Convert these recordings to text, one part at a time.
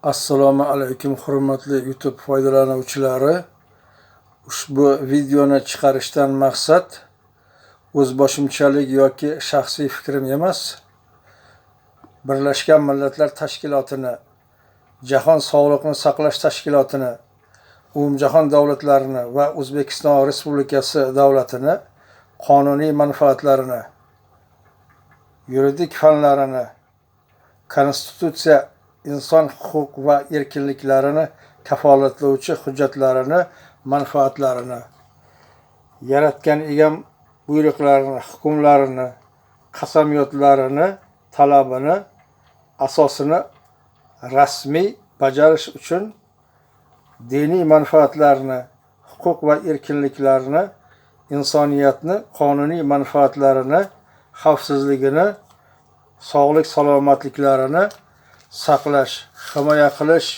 Assalomu alaykum, hurmatli YouTube foydalanuvchilari. Ushbu videoni chiqarishdan maqsad o'zboshimchalik yoki shaxsiy fikrim emas. Birlashgan Millatlar Tashkilotini, Jahon Sog'liqni saqlash tashkilotini, umumjahon davlatlarini va O'zbekiston Respublikasi davlatini qonuniy manfaatlarini, yuridik fanlarini, konstitutsiya, inson huquq va erkinliklarini kafolatlovchi hujjatlarini manfaatlarini, yaratgan egam buyruqlarini, hukmlarini, qasamyodlarini, talabini, asosini rasmiy bajarish uchun diniy manfaatlarni, huquq va erkinliklarni, insoniyatni qonuniy manfaatlarini, xavfsizligini, sog'lik salomatliklarini saqlash, himoya qilish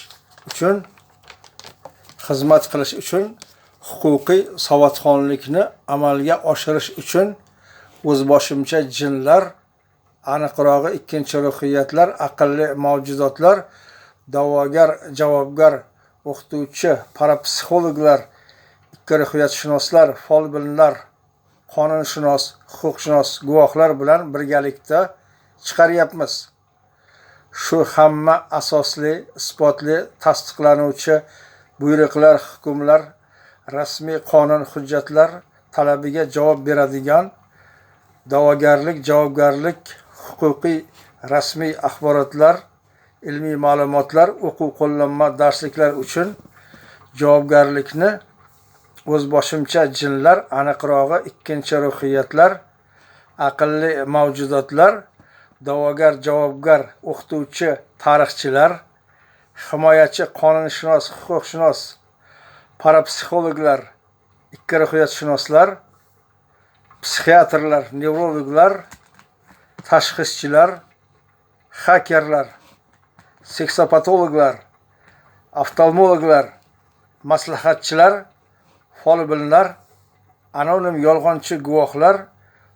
uchun, xizmat qilish uchun, huquqiy savodxonlikni amalga oshirish uchun o'zboshimcha jinlar, aniqrog'i ikkinchi ruhiyatlar, aqlli mavjudotlar, da'vogar, javobgar, o'qituvchi, parapsixologlar, ikki ruhiyatshunoslar, folbinlar, qonunshunos, huquqshunos guvohlar bilan birgalikda chiqaryapmiz. Shu hamma asosli, isbotli, tasdiqlanuvchi buyruqlar, hukmlar, rasmiy qonun hujjatlar talabiga javob beradigan da'vogarlik, javobgarlik, huquqiy rasmiy axborotlar, ilmiy ma'lumotlar, o'quv qo'llanma, darsliklar uchun javobgarlikni o'zboshimcha jinlar, aniqrog'i ikkinchi ruhiyatlar, aqlli mavjudotlar, da'vogar, javobgar, o'qituvchi, tarixchilar, himoyachi, qonunshunos, huquqshunos, parapsixologlar, ikki ruhiyatshunoslar, psixiatrlar, nevrologlar, tashxischilar, xakerlar, seksopatologlar, oftalmologlar, maslahatchilar, folbinlar, anonim yolg'onchi guvohlar,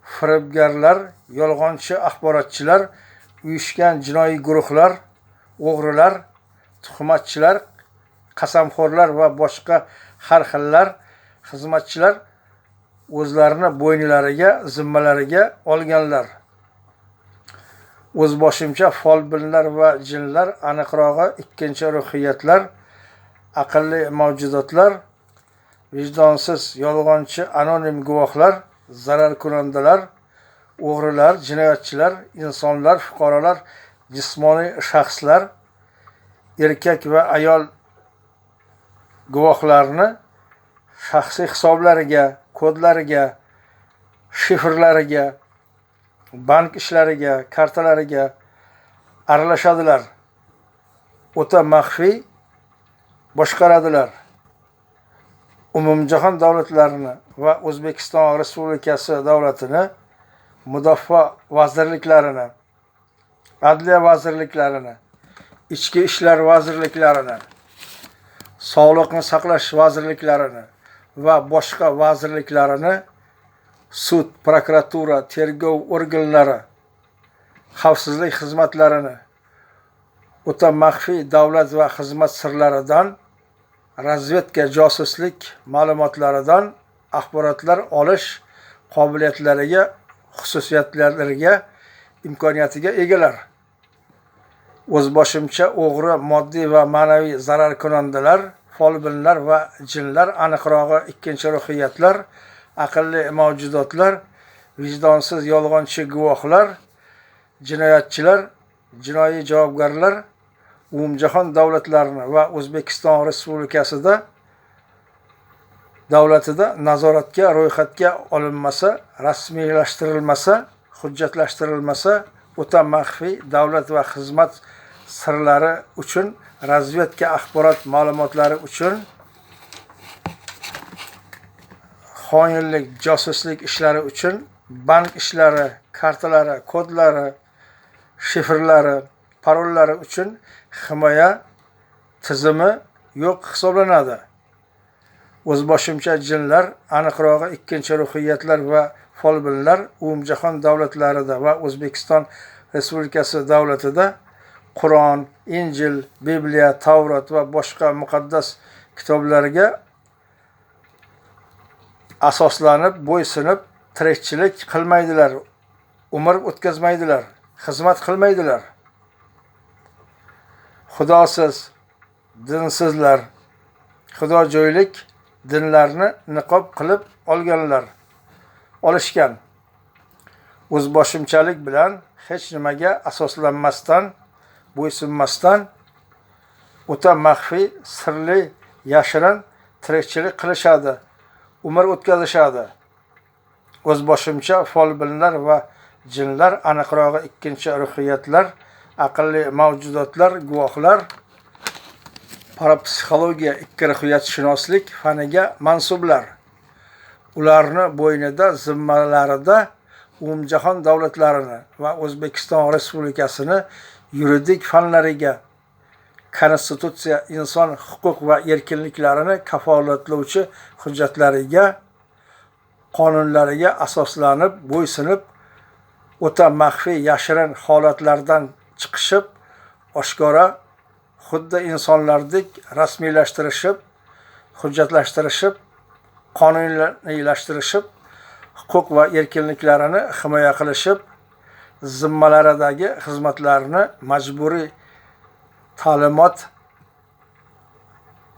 firibgarlar, yolg'onchi axborotchilar, uyushgan jinoiy guruhlar, o'g'rilar, tuhmatchilar, qasamxo'rlar va boshqa har xillar xizmatchilar o'zlarini bo'ynilariga, zimmalariga olganlar. O'zboshimcha folbinlar va jinlar, aniqrog'i ikkinchi ruhiyatlar, aqlli mavjudotlar, vijdonsiz yolg'onchi anonim guvohlar, zararkunandalar, o'g'rilar, jinoyatchilar, insonlar, fuqarolar, jismoniy shaxslar, erkak va ayol guvohlarni shaxsiy hisoblariga, kodlariga, shifrlariga, bank ishlariga, kartalariga aralashadilar. O'ta maxfiy boshqaradilar. Umumjahon davlatlarini va O'zbekiston Respublikasi davlatini, mudofaa vazirliklarini, adliya vazirliklarini, ichki ishlar vazirliklarini, sog'liqni saqlash vazirliklarini va boshqa vazirliklarini, sud, prokuratura, tergov organlari, xavfsizlik xizmatlarini o'ta maxfiy davlat va xizmat sirlaridan, razvedka, josuslik ma'lumotlaridan axborotlar olish qobiliyatlariga, xususiyatlariga, imkoniyatiga egalar. O'zboshimcha o'g'ri, moddiy va ma'naviy zararkunandalar, folbinlar va jinlar, aniqrog'i ikkinchi ruhiyatlar, aqlli mavjudotlar, vijdonsiz yolg'onchi guvohlar, jinoyatchilar, jinoiy javobgarlar, umumjahon davlatlarini va O'zbekiston Respublikasida davlatida nazoratga, ro'yxatga olinmasa, rasmiylashtirilmasa, hujjatlashtirilmasa, o'ta maxfiy davlat va xizmat sirlari uchun, razvedka axborot ma'lumotlari uchun, xoinlik, josuslik ishlari uchun, bank ishlari, kartalari, kodlari, shifrlari, parollari uchun himoya tizimi yo'q hisoblanadi. O'zboshimcha jinlar, aniqrog'i ikkinchi ruhiyatlar va folbinlar umumjahon davlatlarida va O'zbekiston Respublikasi davlatida Qur'on, Injil, Bibliya, Tavrot va boshqa muqaddas kitoblarga asoslanib, bo'ysunib tirikchilik qilmaydilar, umr o'tkazmaydilar, xizmat qilmaydilar. Xudosiz, dinsizlar, xudojo'ylik dinlarni niqob qilib olganlar, olishgan. O'zboshimchalik bilan hech nimaga asoslanmasdan, bo'ysunmasdan o'ta maxfiy, sirli, yashirin tirikchilik qilishadi, umr o'tkazishadi. O'zboshimcha folbinlar va jinlar, aniqrog'i ikkinchi ruhiyatlar, aqlli mavjudotlar, guvohlar, parapsixologiya ikki ruhiyatshunoslik faniga mansublar. Ularni bo'ynida, zimmalarida umumjahon davlatlarini va O'zbekiston Respublikasini yuridik fanlariga, konstitutsiya, inson huquq va erkinliklarini kafolatlovchi hujjatlariga, qonunlariga asoslanib, bo'ysunib, o'ta maxfiy, yashirin holatlardan chiqishib, oshkora xuddi insonlardek rasmiylashtirishib, hujjatlashtirishib, qonuniylashtirishib, huquq va erkinliklarini himoya qilishib, zimmalaridagi xizmatlarni majburiy ta'limot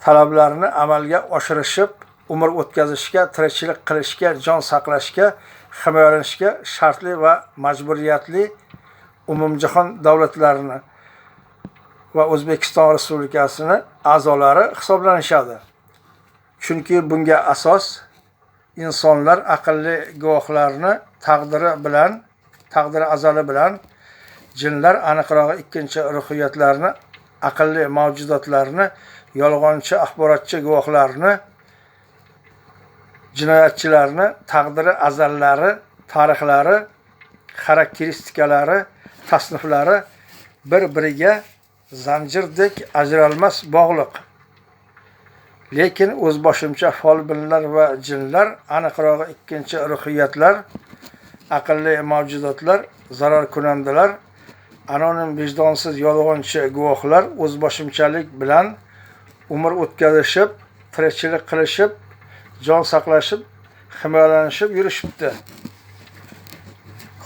talablarini amalga oshirishib, umr o'tkazishga, tirikchilik qilishga, jon saqlashga, himoyalanishga shartli va majburiyatli umumjahon davlatlarini va O'zbekiston Respublikasini a'zolari hisoblanishadi. Chunki bunga asos insonlar aqlli guvohlarni taqdiri azali bilan, jinlar, aniqrog'i ikkinchi ruhiyatlarni, aqlli mavjudotlarni, yolg'onchi axborotchi guvohlarni, jinoyatchilarni taqdiri azallari, tarixlari, xarakteristikalari, tasniflari bir-biriga zanjirdek ajralmas bog'liq. Lekin o'zboshimcha folbinlar va jinlar, aniqrog'i ikkinchi ruhiyatlar, aqlli mavjudotlar, zararkunandalar, anonim vijdonsiz yolg'onchi guvohlar o'zboshimchalik bilan umr o'tkazishib, tirikchilik qilishib, jon saqlashib, himoyalanishib yurishibdi.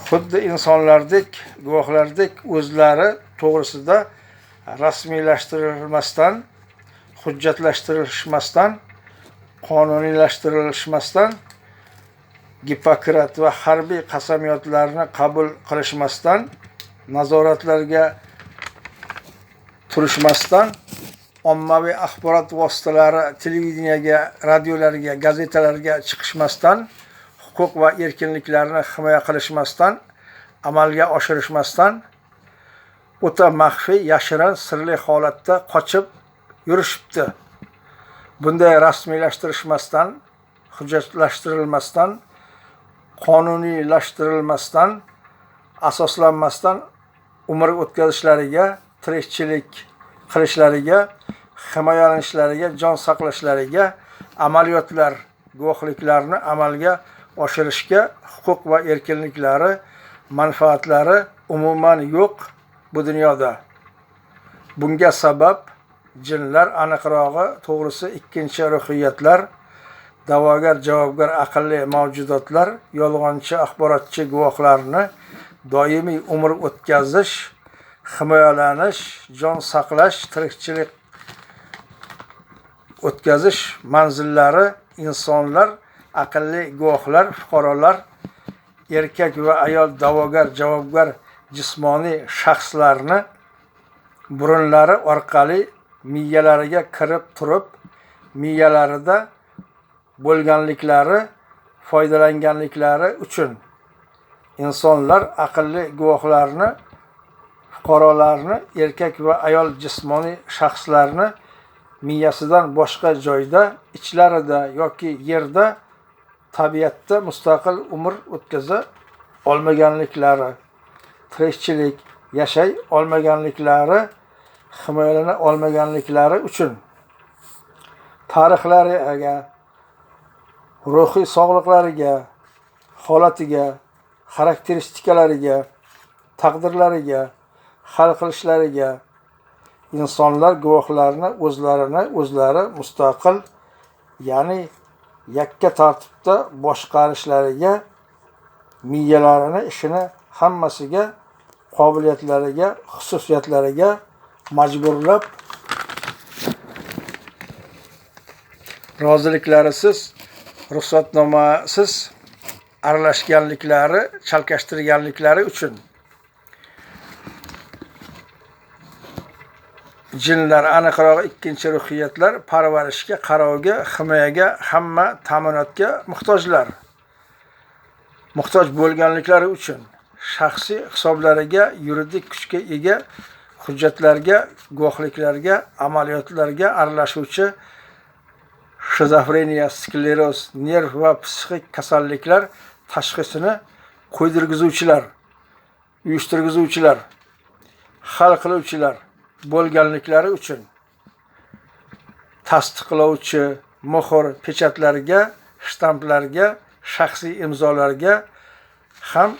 Xuddi insonlardek, guvohlardek o'zlari to'g'risida rasmiylashtirilmasdan, hujjatlashtirilmasdan, qonuniylashtirilmasdan, Gipokrat va harbiy qasamyodlarni qabul qilishmasdan, nazoratlarga turishmasdan, ommaviy axborot vositalari, televideniyaga, radiolarga, gazetalarga chiqishmasdan, huquq va erkinliklarni himoya qilishmasdan, amalga oshirishmasdan, o'ta maxfiy, yashirin, sirli holatda qochib yurishibdi. Bunday rasmiylashtirishmasdan, hujjatlashtirilmasdan, qonuniylashtirilmasdan, asoslanmasdan umr o'tkazishlariga, tirikchilik qilishlariga, himoyalanishlariga, jon saqlashlariga, amaliyotlar, guvohliklarni amalga oshirishga huquq va erkinliklari, manfaatlari umuman yo'q bu dunyoda. Bunga sabab jinlar, aniqrog'i to'g'risi ikkinchi ruhiyatlar, da'vogar, javobgar aqlli mavjudotlar, yolg'onchi axborotchi guvohlarni doimiy umr o'tkazish, himoyalanish, jon saqlash, tirikchilik o'tkazish manzillari insonlar, aqlli guvohlar, fuqarolar, erkak va ayol da'vogar, javobgar jismoniy shaxslarni burunlari orqali miyalariga kirib turib, miyalarida bo'lganliklari, foydalanganliklari uchun insonlar, aqlli guvohlarni, fuqarolarni, erkak va ayol jismoniy shaxslarni miyasidan boshqa joyda, ichlarida yoki yerda, tabiatda mustaqil umr o'tkaza olmaganliklari, tirikchilik yashay olmaganliklari, himoyalana olmaganliklari uchun tarixlariga, ruhiy sog'liqlariga, holatiga, xarakteristikalariga, taqdirlariga, hal qilishlariga, insonlar guvohlarini o'zlarini o'zlari mustaqil, ya'ni yakka tartibda boshqarishlariga, miyalarini ishini hammasiga, qobiliyatlariga, xususiyatlariga majburlab roziliklarisiz, ruxsatnomasiz aralashganliklari, chalkashtirganliklari uchun jinlar, aniqrog'i ikkinchi ruhiyatlar parvarishga, qarovga, himoyaga, hamma ta'minotga muhtojlar. Muhtoj bo'lganliklari uchun shaxsiy hisoblariga, yuridik kuchga ega hujjatlarga, guvohliklarga, amaliyotlarga aralashuvchi shizofreniya, skleroz, nerv va psixik kasalliklar tashxisini qo'ydirgizuvchilar, uyushtirgizuvchilar, hal qiluvchilar bo'lganliklari uchun tasdiqlovchi muhr, pechatlarga, shtamplarga, shaxsiy imzolarga ham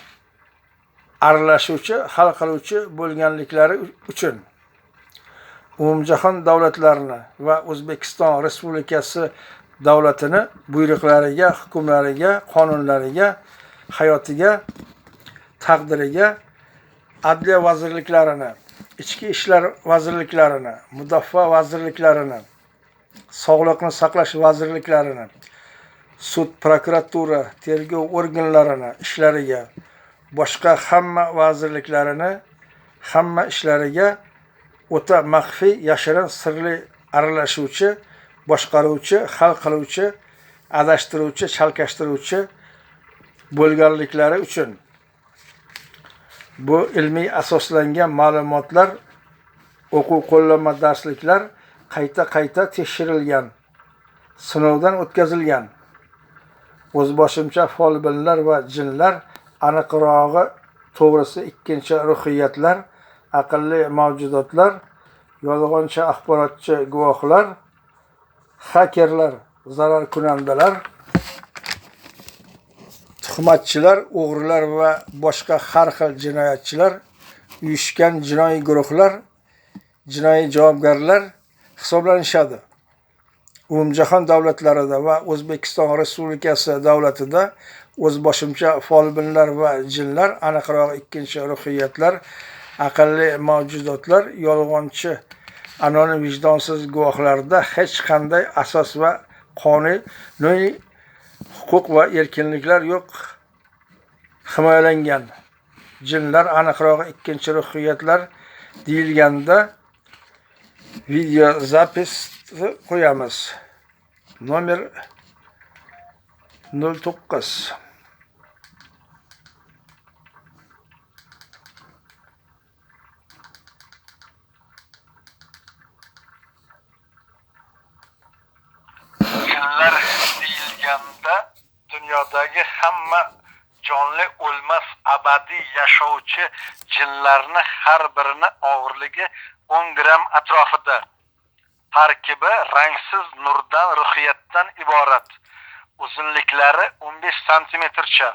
aralashuvchi, hal qiluvchi bo'lganliklari uchun umumjahon davlatlarini va O'zbekiston Respublikasi davlatini buyruqlariga, hukmlariga, qonunlariga, hayotiga, taqdiriga, adliya vazirliklarini, ichki ishlar vazirliklarini, mudofaa vazirliklarini, sog'liqni saqlash vazirliklarini, sud, prokuratura, tergov organlarini ishlariga, boshqa hamma vazirliklarini hamma ishlariga o'ta maxfiy, yashirin, sirli aralashuvchi, boshqaruvchi, hal qiluvchi, adashtiruvchi, chalkashtiruvchi bo'lganliklari uchun bu ilmiy asoslangan ma'lumotlar, o'quv qo'llanma darsliklar qayta-qayta tekshirilgan, sinovdan o'tkazilgan. O'zboshimcha folbinlar va jinlar, aniqrog'i to'g'risi ikkinchi ruhiyatlar, aqlli mavjudotlar, yolg'onchi axborotchi guvohlar, xakerlar, zararkunandalar, tuhmatchilar, o'g'rilar va boshqa har xil jinoyatchilar, uyushgan jinoiy guruhlar, jinoiy javobgarlar hisoblanishadi. Umumjahon davlatlarida va O'zbekiston Respublikasi davlatida o'zboshimcha folbinlar va jinlar, aniqrog'i ikkinchi ruhiyatlar, aqlli mavjudotlar, yolg'onchi, anonim, vijdonsiz guvohlarda hech qanday asos va qonuniy huquq va erkinliklar yo'q himoyalangan. Jinlar, aniqrog'i ikkinchi ruhiyatlar deyilganda video zapis qo'yamiz. Nomer 09. Jinlar deyilganda dunyodagi hamma jonli o'lmas abadiy yashovchi jinlarni har birini og'irligi 10 gramm atrofida. Tarkibi rangsiz nurdan, ruhiyatdan iborat. Uzunliklari 15 santimetrcha.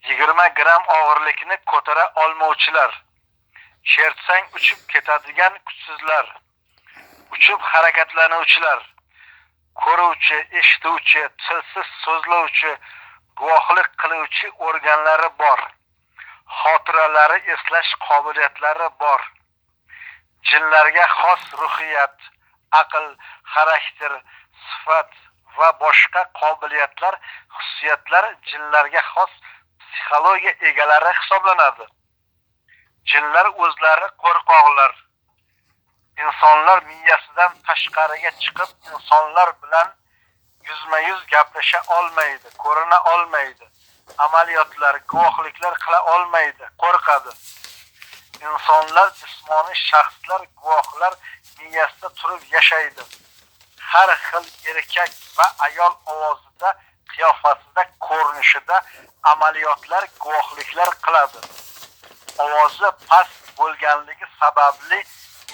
20 gramm og'irlikni ko'tara olmovchilar. Chertsang uchib ketadigan kuchsizlar. Uchib harakatlanuvchilar. Ko'ruvchi, eshituvchi, tilsiz so'zlovchi, guvohlik qiluvchi organlari bor. Xotiralari eslash qobiliyatlari bor. Jinlarga xos ruhiyat, aql, xarakter, sifat va boshqa qobiliyatlar, xususiyatlar jinlarga xos psixologiya egalari hisoblanadi. Jinlar o'zlari qo'rqoqlar. Insonlar miyasidan tashqariga chiqib, insonlar bilan yuzma-yuz gaplasha olmaydi, ko'rina olmaydi, amaliyotlar, guvohliklar qila olmaydi, qo'rqadi. Insonlar jismoniy shaxslar, guvohlar miyasida turib yashaydi. Har xil erkak va ayol ovozida, qiyofasida, ko'rinishida amaliyotlar, guvohliklar qiladi. Ovozi past bo'lganligi sababli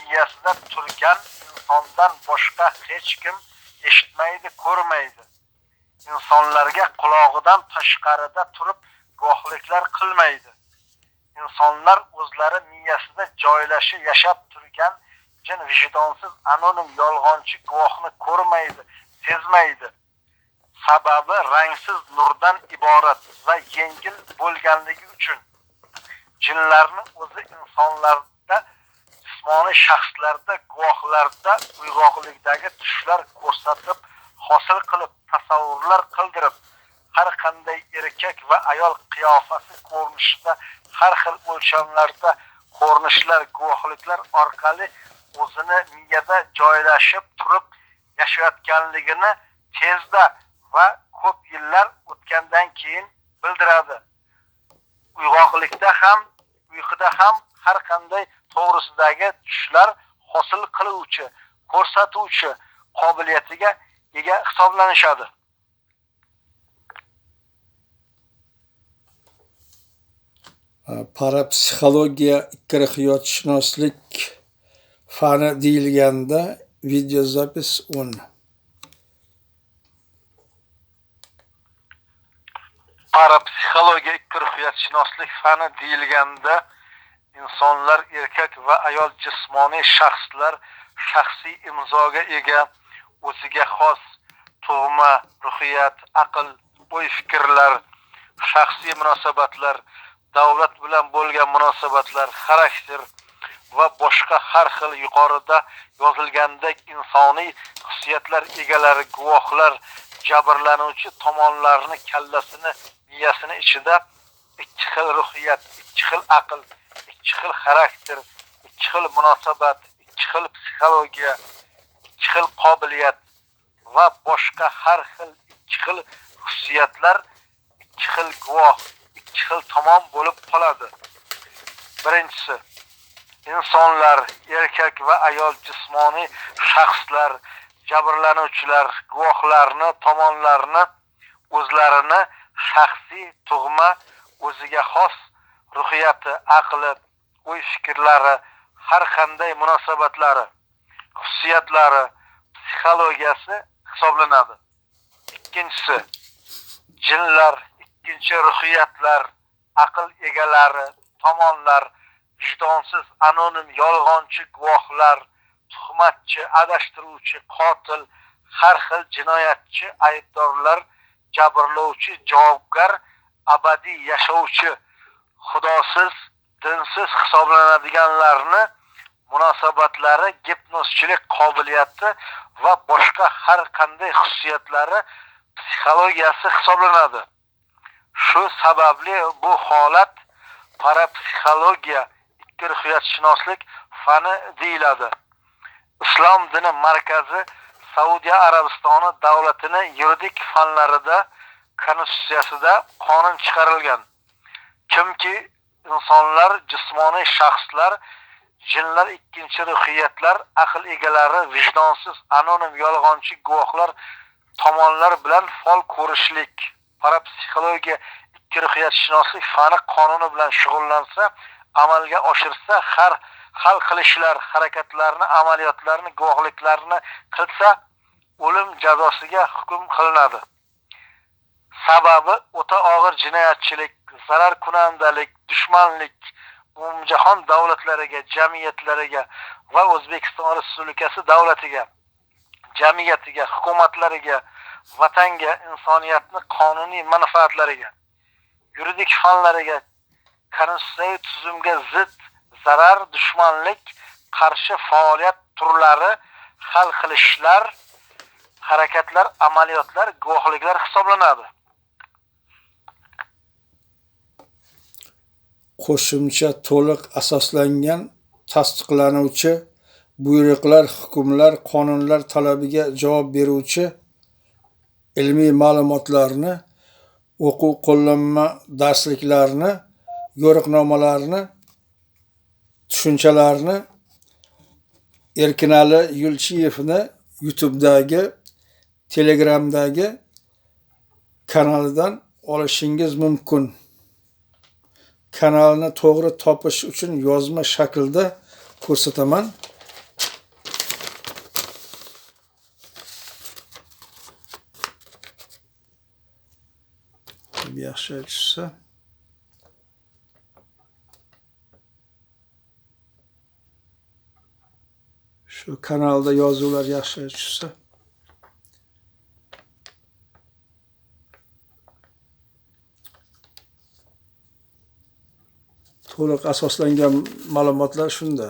miyasida turgan insondan boshqa hech kim eshitmaydi, ko'rmaydi. Insonlarga qulog'idan tashqarida turib guvohliklar qilmaydi. Insonlar o'zlari miyasida joylashi yashab turgan jin vijdonsiz anonim yolg'onchi guvohni ko'rmaydi, sezmaydi. Sababi rangsiz nurdan iborat va yengil bo'lganligi uchun. Jinlarni o'zi insonlarda, jismoniy shaxslarda, guvohlarda uyg'oqlikdagi tushlar ko'rsatib, hosil qilib, tasavvurlar qildirib, har qanday erkak va ayol qiyofasi ko'rinishida, har xil o'lchamlarda ko'rinishlar, guvohliklar orqali o'zini miyada joylashib turib yashayotganligini tezda va ko'p yillar o'tgandan keyin bildiradi. Uyg'oqlikda ham, uyquda ham har qanday to'g'risidagi tushlar hosil qiluvchi, ko'rsatuvchi qobiliyatiga ega hisoblanishadi. Parapsixologiya ikkiruhiyatshunoslik fani deyilganda videozapis 10. Parapsixologiya ikkiruhiyatshunoslik fani deyilganda insonlar, erkak va ayol jismoniy shaxslar shaxsiy imzoga ega, o'ziga xos tug'ma, ruhiyat, aql, o'y-fikrlar, shaxsiy munosabatlar, davlat bilan bo'lgan munosabatlar, xarakter va boshqa har xil yuqorida yozilgandek insoniy xususiyatlar egalari, guvohlar, jabrlanuvchi tomonlarni kallasini, miyasini ichida ikki xil ruhiyat, ikki xil aql, ikki xil xarakter, ikki xil munosabat, ikki xil psixologiya, ikki xil qobiliyat va boshqa har xil ikki xil xususiyatlar, ikki xil guvoh, ikki xil tomon bo'lib qoladi. Birinchisi, insonlar, erkak va ayol jismoniy shaxslar, jabrlanuvchilar, guvohlarni, tomonlarni o'zlarini shaxsiy tug'ma, o'ziga xos ruhiyati, aqli, o'y-fikrlari, har qanday munosabatlari, xususiyatlari, psixologiyasi hisoblanadi. Ikkinchisi, jinlar, ikkinchi ruhiyatlar, aql egalari, tomonlar, vijdonsiz, anonim, yolg'onchi guvohlar, tuhmatchi, adashtiruvchi, qotil, har xil jinoyatchi, aybdorlar, jabrlovchi, javobgar, abadiy yashovchi, xudosiz, dinsiz hisoblanadiganlarni munosabatlari, gipnozchilik qobiliyati va boshqa har qanday xususiyatlari, psixologiyasi hisoblanadi. Shu sababli bu holat parapsixologiya, ikki ruhiyatshunoslik fani deyiladi. Islom dini markazi Saudiya Arabistoni davlatini yuridik fanlarida konstitutsiyasida qonun chiqarilgan. Kimki insonlar, jismoniy shaxslar, jinlar, ikkinchi ruhiyatlar, aql egalari, vijdonsiz, anonim, yolg'onchi guvohlar, tomonlar bilan fol ko'rishlik, parapsixologiya, ikki ruhiyatshunoslik fani qonuni bilan shug'ullansa, amalga oshirsa, har hal qilishlar, harakatlarni, amaliyotlarni, guvohliklarni qilsa, o'lim jazosiga hukm qilinadi. Sababi o'ta og'ir jinoyatchilik, zarar kunandalik, dushmanlik umumjahon davlatlariga, jamiyatlariga va O'zbekiston Respublikasi davlatiga, jamiyatiga, hukumatlariga, vatanga, insoniyatni qonuniy manfaatlariga, yuridik fanlariga, konstitutsiyaviy tuzumga zid zarar, dushmanlik, qarshi faoliyat turlari, hal qilishlar, harakatlar, amaliyotlar, guvohliklar hisoblanadi. Qo'shimcha to'liq asoslangan tasdiqlanuvchi buyruqlar, hukmlar, qonunlar talabiga javob beruvchi ilmiy ma'lumotlarni, o'quv qo'llanma darsliklarni, yo'riqnomalarni, tushunchalarni Erkinali Yulchiyevni YouTube'dagi, Telegram'dagi kanalidan olishingiz mumkin. Kanalni to'g'ri topish uchun yozma shaklda ko'rsataman. Yaxshi tushsa. Shu kanalda yozuvlar yaxshi tushsa. To'liq asoslangan ma'lumotlar shunda.